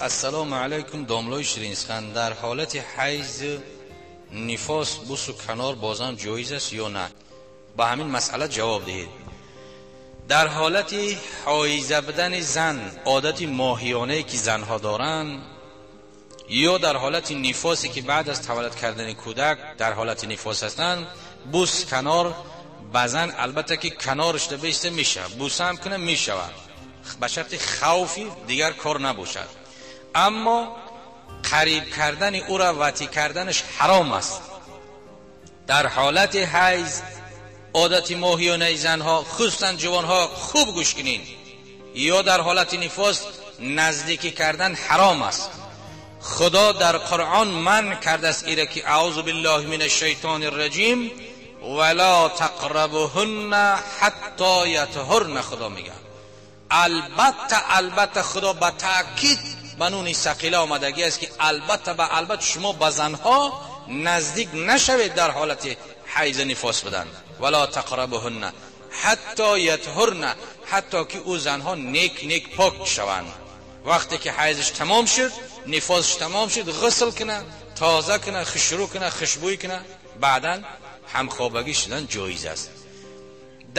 Ассалому алайкум домлои Ширинсухан, дар ҳолати ҳайз нифос бусу канор бозам ҷоиз аст ё на? Ба ҳамин масъала ҷавоб диҳед. Дар ҳолати ҳоиза будани зан, одати моҳиёнае ки занҳо доранд, ё дар ҳолати нифосе ки баъд аз таваллуд кардани кӯдак дар ҳолати нифос ҳастанд, бус канор ба зан албатта ки канораш бишта мешавад, буса ҳам кунад мешавад, ба шарти хавфи дигар кор набошад. Аммо қариб кардани ӯро ватӣ карданаш ҳаром аст. Дар ҳолати ҳайз одати моҳиёнаи занҳо, хусусан ҷавонҳо, хуб гӯш кунед, ё дар ҳолати нифос наздикӣ кардан ҳаром аст. Худо дар Қуръон манъ кардааст ире ки аъузу биллаҳи минаш шайтони раҷим вала тақрабуҳунна ҳатто ятҳурна. Худо мегӯяд албатта, албатта Худо ба таъкид ба нуни сақила омадагӣ аст ки албатта ба албатта шумо ба занҳо наздик нашавед дар ҳолати ҳайз нифос будан. Вала тақрабуҳунна ҳатто ятҳурна, ҳатто ки ӯ занҳо нек нек пок шаванд. Вақте ки ҳайзش тамом шуд, нифосش тамом шуд, ғусл кунад, тоза кунад, хушрӯ кунад, хушбӯй кунад, баъдан ҳамхобагӣ шудан ҷоиз аст.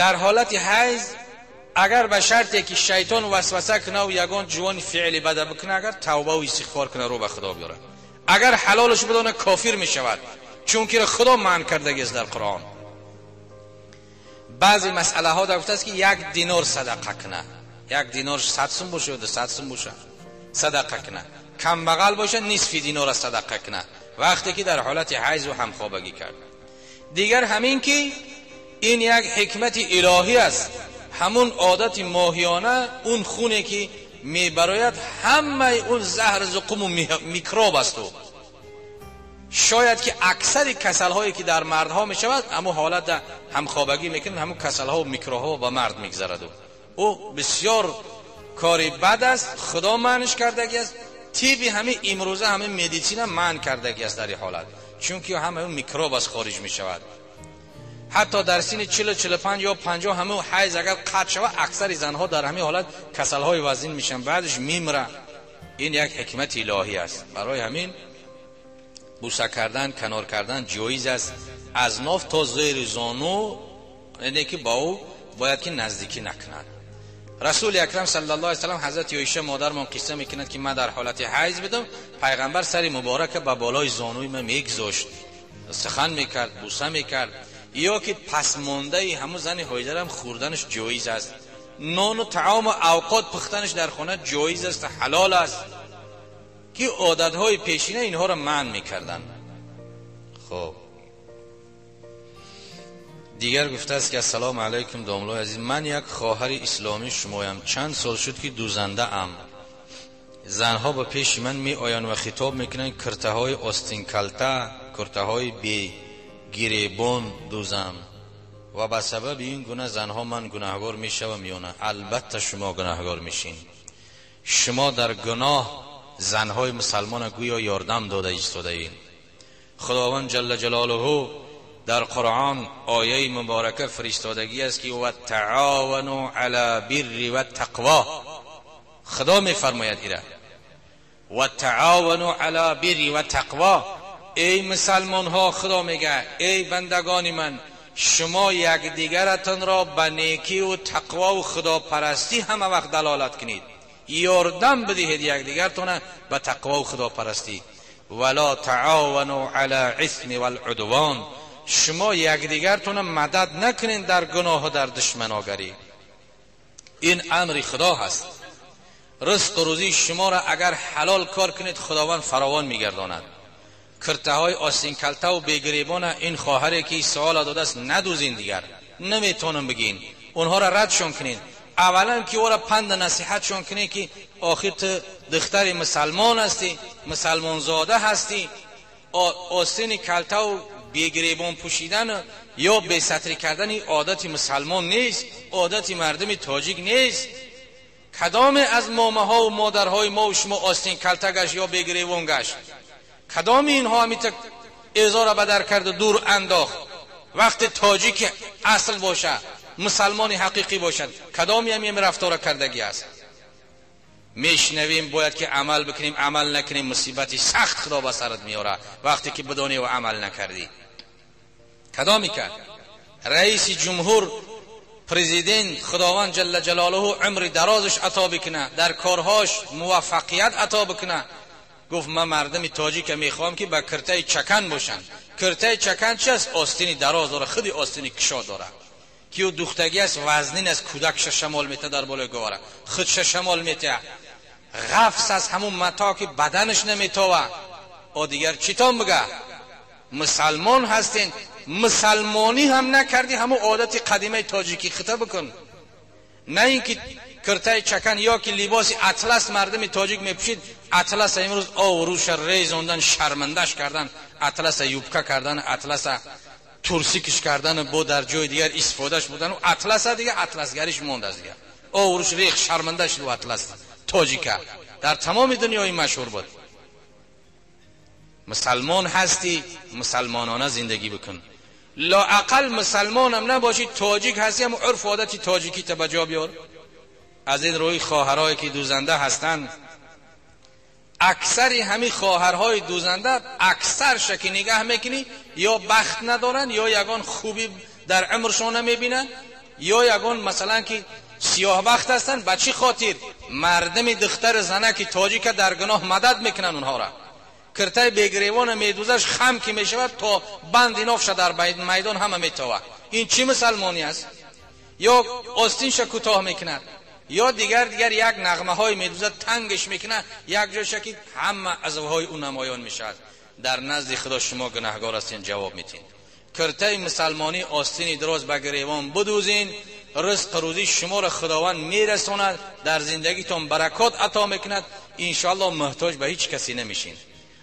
Дар ҳолати ҳайз агар ба шарте ки шайтон васваса кунад ва ягон ҷавони феъли бада бикунад, агар тавба ва истиғфор кунад, рӯ ба Худо биёрад, агар ҳалолаш бидонад кофир мешавад, чунки Худо манъ кардагист дар Қуръон. Баъзе масъалаҳо дар гуфтааст ки як динор садақа кунад, як динор 100 сум бошад ё 200 сум бошад садақа кунад, камбағал бошад нисфи динора садақа кунад вақте ки дар ҳолати ҳайз ва ҳамхобагӣ кард. Дигар ҳамин ки ин як ҳикмати илоҳӣ аст. Ҳамун одати моҳиёна, он хуне ки мебарояд, ҳамаи он заҳр, зуқуму микроб аст. Шояд ки аксари касалҳое ки дар мардҳо мешавад, ҳамун ҳолат ҳамхобагӣ мекунад, ҳамун касалҳо микроҳо ба мард мегзарад. Ӯ бисёр кори бад аст, Худо манъш кардагӣ аст. Тиби ҳамин имрӯза ҳамин медицина манъ кардагӣ аст дар ин ҳолат, чунки ҳамаи он микроб аз хориҷ мешавад. Ҳатто дар синни 40, 45 ё 50 ҳамун ҳайз агар қатъ шавад, аксари занҳо дар ҳамин ҳолат касалҳои вазнин мешаванд, баъдаш мемиранд. Ин як ҳикмати илоҳӣ аст. Барои ҳамин буса кардан, канор кардан ҷоиз аст, аз ноф то зери зону, яъне ки ба ӯ бояд ки наздикӣ накунад. Расули акрам саллаллоҳу алайҳи васаллам, ҳазрати Оиша модармон қисса мекунад ки ман дар ҳолати ҳайз будам, пайғамбар сари муборака ба болои зонуи ман мегузошт, сухан мекард, буса мекард. Ё ки пасмондаи ҳамун зани ҳоизарам хӯрданаш ҷоиз аст, нону таому авқот пухтанаш дар хона ҷоиз аст, ҳалол аст, ки одатҳои пешина инҳоро манъ мекарданд. Хоб дигар гуфтааст ки ассалому алайкум домлои азиз, ман як хоҳари исломии шумоям, чанд сол шуд ки дузандаам. Занҳо ба пеши ман меоянд ва хитоб мекунанд куртаҳои остинкалта, куртаҳои бегиребон дузам ва ба сабаби ин гуна занҳо ман гунаҳгор мешавам ё на? Албатта шумо гунаҳгор мешин. Шумо дар гуноҳ занҳои мусалмона гӯё ёрдам дода истодаед. Худованд ҷалла ҷалолуҳу дар Қуръон ояи муборака фиристодагӣ аст ки ва таъовану ала бирри ва тақво. Худо мефармояд ира ва таъовану ала бирри ва тақво. Эй мусалмонҳо, Худо мегӯяд, эй бандагони ман, шумо якдигаратонро ба некиву тақвову худопарастӣ ҳама вақт далолат кунед, ёрдам бидиҳед якдигартона ба тақвову худопарастӣ. Вала таъовану ала исми валъудвон. Шумо якдигартона мадад накунед дар гуноҳу дар душманогарӣ. Ин амри Худо ҳаст. Ризқу рӯзии шуморо агар ҳалол кор кунед, Худованд фаровон мегардонад. Куртаҳои остинкалтаву бегиребона ин хоҳаре ки савола додааст надузин, дигар наметавонам бигин, онҳоро радшон кунед. Аввалан ки ӯро панду насиҳатшон кунед ки охир ту духтари мусалмон ҳастӣ, мусалмонзода ҳастӣ, остини калтаву бегиребон пӯшидан ё бесатрӣ кардани одати мусалмон нест, одати мардуми тоҷик нест. Кадоме аз момаҳову модарҳои мо шумо остин калта гашт ё бегиребон гашт? Кадоми инҳо ҳамита эзора ба дар карду дур андохт? Вақте тоҷики асл бошад, мусалмони ҳақиқӣ бошад, кадоми ҳам ин рафтора кардагӣ аст? میشنویم باید که عمل بکنیم، عمل نکنیم مصیبتی سخت خدا به سرت میاره وقتی که بدانی و عمل نکردی. کدامی کرد رئیس جمهور پرزیدنت خداوند جل جلاله عمر درازش عطا بکنه، در کارهاش موفقیت عطا بکنه، گفت من مردم تاجیک میخوام که به کرته چکن باشن. کرته چکن چی است؟ آستین دراز داره، خودی آستین کشا داره که او دوختگی است، وزنین از کودکش شمال میته در بالای گواره، خودش شمال میته، غفص از همون متا که بدنش نمیتوه. او دیگر چیتان بگه؟ مسلمان هستین، مسلمانی هم نکردی، همون عادت قدیمه تاجیکی خطا بکن. نه اینکه کرته چکن یا که لباس اطلس مردم تاجیک میپوشید، اطلس امروز آوروش ریزوندن، شرمندش کردن، اطلس یوبکا کردن، اطلس ترسیکش کردن، با در جای دیگر استفادهش بودن و اطلس دیگه اطلسگریش موند از دیگه آوروش ریخ شرمندش رو اطلس تاجیکا در تمام دنیای مشهور بود. مسلمان هستی، مسلمانانه زندگی بکن. لااقل مسلمانم نباشی، تاجیک هستی، هم عرف عادت تاجیکی تا بجا بیار. از این روی خواهرایی که دوزنده هستند، اکثری همین خواهرهای دوزنده اکثر که نگاه میکنی یا بخت ندارن، یا یگان خوبی در عمرشون نمیبینن، یا یگان مثلا که سیاه بخت هستن. به چی خاطر؟ مردم دختر زنه که تاجیک در گناه مدد میکنن اونها را. کرته بگریوان میدوزش خم که میشود تا بند نافش در میدان همه میتوه. این چی مسلمانی است؟ یا آستینش کوتاه میکند، یا دیگر یک نغمه های میدوزد تنگش میکنه، یک جایش که همه عضوهای او نمایان میشود. در نزد خدا شما گناهگار هستین، جواب میتین. کرته مسلمانی آستین دراز به گریوان بدوزین، رزق روزی شما را خداوند میرساند، در زندگیتون برکات عطا میکند، انشاءالله محتاج به هیچ کسی نمیشین.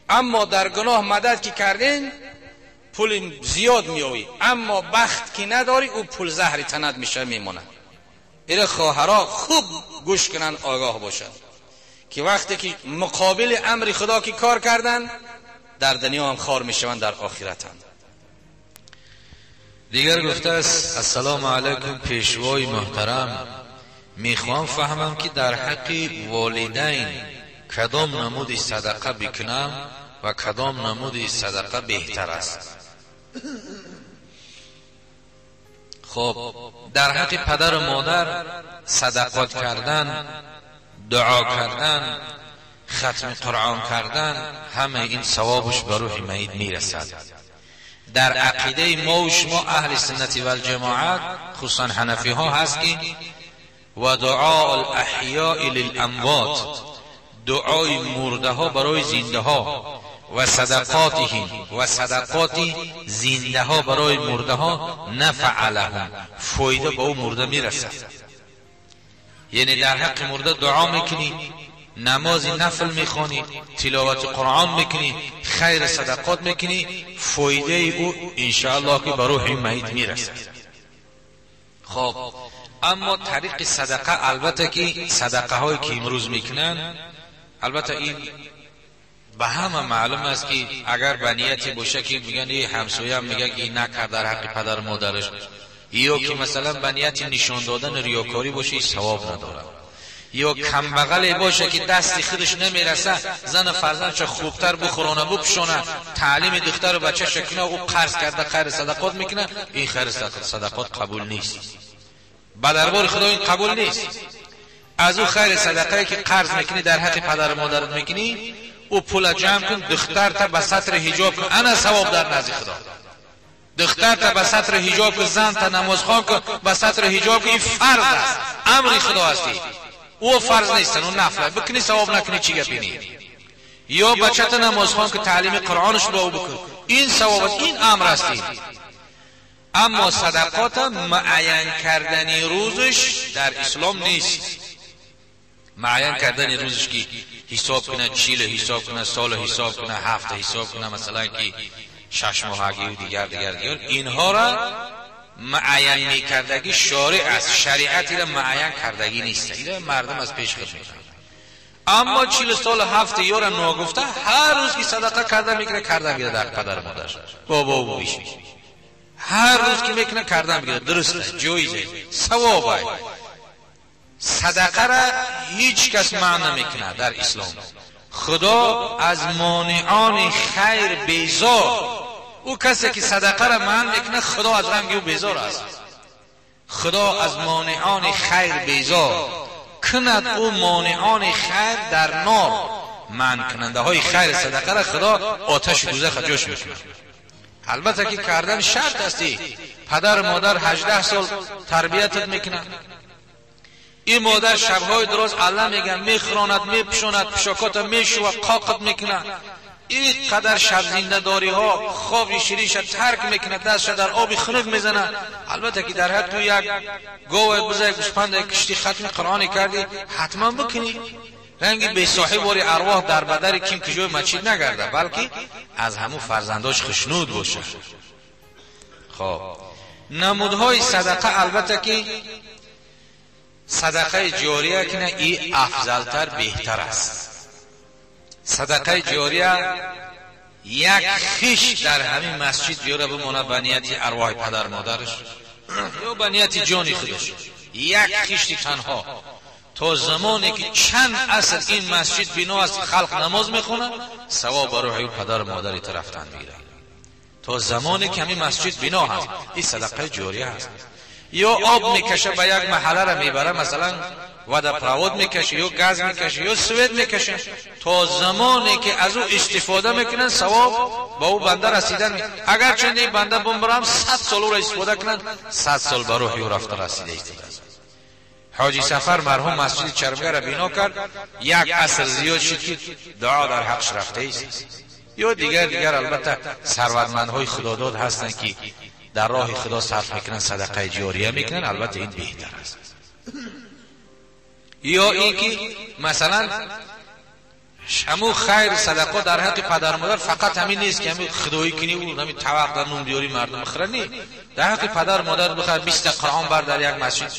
اما در گناه مدد که کردین پول زیاد میآیی، اما بخت که نداری او پول زهری تند میشه میمونه. ایره خواهرها خوب گوش کنن، آگاه باشن که وقتی که مقابل امر خدا که کار کردن در دنیا هم خار میشوند، در آخرت هم. دیگر گفته است السلام علیکم پیشوای محترم، میخوام فهمم که در حق والدین کدام نمود صدقه بکنم و کدام نمود صدقه بهتر است. خب در حق پدر و مادر صدقات کردن، دعا کردن، ختم قرآن کردن، همه این ثوابش به روح میت میرسد. در عقیده ما و شما اهل سنت و الجماعت خصوصا حنفی ها هست که و دعاء الاحیاء للاموات، دعای مرده ها برای زنده ها، و صدقاتهم و صدقات زنده ها برای مرده ها نفع لهم، فایده به او مرده میرسد. یعنی در حق مرده دعا میکنی، نماز نفل میخوانی، تلاوت قرآن میکنی، خیر صدقات میکنی، فایده او انشاءالله که به روح میت میرسد. خب اما طریق صدقه، البته که صدقه هایی که امروز میکنن، البته این به همه معلوم است که اگر به نیتی باشه که میگن این همسایه میگه که این نکرد در حق پدر مادرش، یا که مثلا به نیت نشان دادن ریاکاری باشه، این ثواب نداره. یا کم بغلی باشه که دست خودش نمیرسه، زن فرزندش خوبتر بخورانه بپوشانه، تعلیم دختر و بچه‌ش کنه، او قرض کرده خیر صدقات میکنه، این خیر صدقات قبول نیست. به دربار خدا این قبول نیست. از او خیر صدقه که قرض میکنی در حق پدر و مادرت میکنی، او پول جمع کن، دختر تا به ستر حجاب کن، انا ثواب در نزد خدا. دختر تا به ستر حجاب کن، زن تا نماز خوان کن، به ستر حجاب کن، این فرض است، امر خدا هستی. او فرض نیست، او نفله بکنی ثواب نکنی چی گپینی. یا بچه تا نماز خوان که تعلیم قرآنش با او بکن، این ثواب است، این امر است. اما صدقات معین کردن روزش در اسلام نیست. معین کردن روزش که حساب کنه، 40 حساب کنه، سال حساب کنه، هفته حساب کنه، مثلا که 6 ماهگی و دیگر دیگر دیگر، اینها را معین میکردگی شارع است، شریعتی را معین کردگی نیست، این مردم از پیش خود میکنن. اما 40 سال هفته یارا ناگفته هر روز که صدقه کرده میکنه، کرده میگیره در پدر مادرش، بابا و بابیش، هر روز که میکنه کرده میگیره، درسته، جایزه، ثوابه. صدقه را هیچ کس منع نمیکنه در اسلام. خدا از مانعان خیر بیزار. او کسی که صدقه را منع میکنه خدا از رنگ او بیزار است. خدا از مانعان خیر بیزار کند، او مانعان خیر در نار. منع کننده های خیر صدقه را خدا آتش دوزخ جوش میکنه. البته که کردن شرط استی. پدر مادر 18 سال تربیتت میکنه. این مادر شبهای دراز الله میگه میخراند، میپشاند، پشاکات میشوه، قاقت میکنه. این قدر شب زنده داری ها خواب شیرینش ترک میکنه، دستش در آب خنک میزنه. البته که در حد تو یک گاو بزرگ گوسفند کشتی ختم قرآن کردی حتما بکنی. رنگ بی صاحب واری ارواح در بدر کیم که جای مسجد نگرده، بلکه از همون فرزنداش خشنود باشه. خب نمودهای صدقه، البته که صدقه جاریه که نه ای افضلتر بهتر است. صدقه جاریه یک خش در همین مسجد بیاره بمونه به نیت ارواح پدر مادرش یا به نیت جان خودش، یک خشت تنها تا زمانی که چند عصر این مسجد بنا است خلق نماز میخونه ثواب روح پدر مادری طرفتان میگیره. تا زمانی که همین مسجد بنا هست این صدقه جاریه است. یا آب میکشه به یک محله را میبره، مثلا водопровод میکشه یا گاز میکشه یا свет میکشه، تا زمانی که از او استفاده میکنن ثواب با او بنده رسیدن می. اگر چند این بنده بمبرم 100 سال او را استفاده کنن 100 سال به روح او رفته رسیده است. حاجی سفر مرحوم مسجد چرمگه را بنا کرد، یک عصر زیاد شد که دعا در حقش رفته است. یا دیگر البته ثروتمندهای خداداد هستند که در راه خدا صرف میکنن، صدقه جاریه میکنن، البته این بهتر است. یا اینکه مثلا همو خیر صدقه در حق پدر مادر فقط همین نیست که همین خدایی کنی و همین طبق در نون بیاری مردم بخره، نی. در حق پدر مادر بخیر 20 قرآن بر در یک مسجد،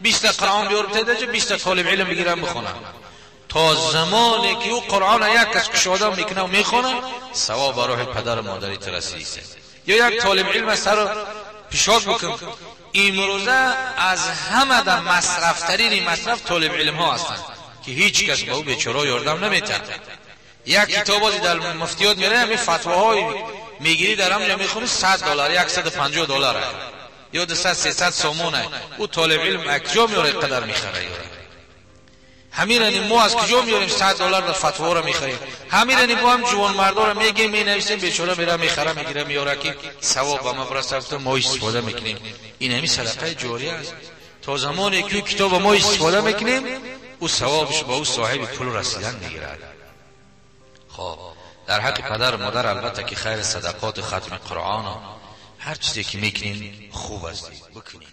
20 قرآن بیار بتیده، 20 طالب علم بگیرن بخونن. تا زمانی که او قرآن یک کس کشاده میکنه و میخونه ثواب روح پدر مادری ترسیده. یا یک طالب علم سر پیشاک بکن. امروزه از همه در مصرف ترین مصرف طالب علم ها هستند که هیچ کس به او بیچاره یاردم نمیتن. یک کتاب بازی در مفتیات میره، همین فتواهای میگیری در همونجا میخونی $100 $150 یا 200 300 سومونه. او طالب علم از کجا میاره قدر میخره؟ همین ما از کجا میاریم $100 در فتوا رو میخریم؟ همین ما هم جوان مردا رو میگیم مینویسیم بیچاره میره میخره میگیره میاره که ثواب به ما برسه، ما استفاده میکنیم. این همین صدقه جاریه است. تا زمانی که کتاب ما استفاده میکنیم او ثوابش با او صاحب پول رسیدن میگیرد. خب در حق پدر مادر البته که خیر صدقات، ختم قرآن، هر چیزی که میکنیم خوب است بکنیم.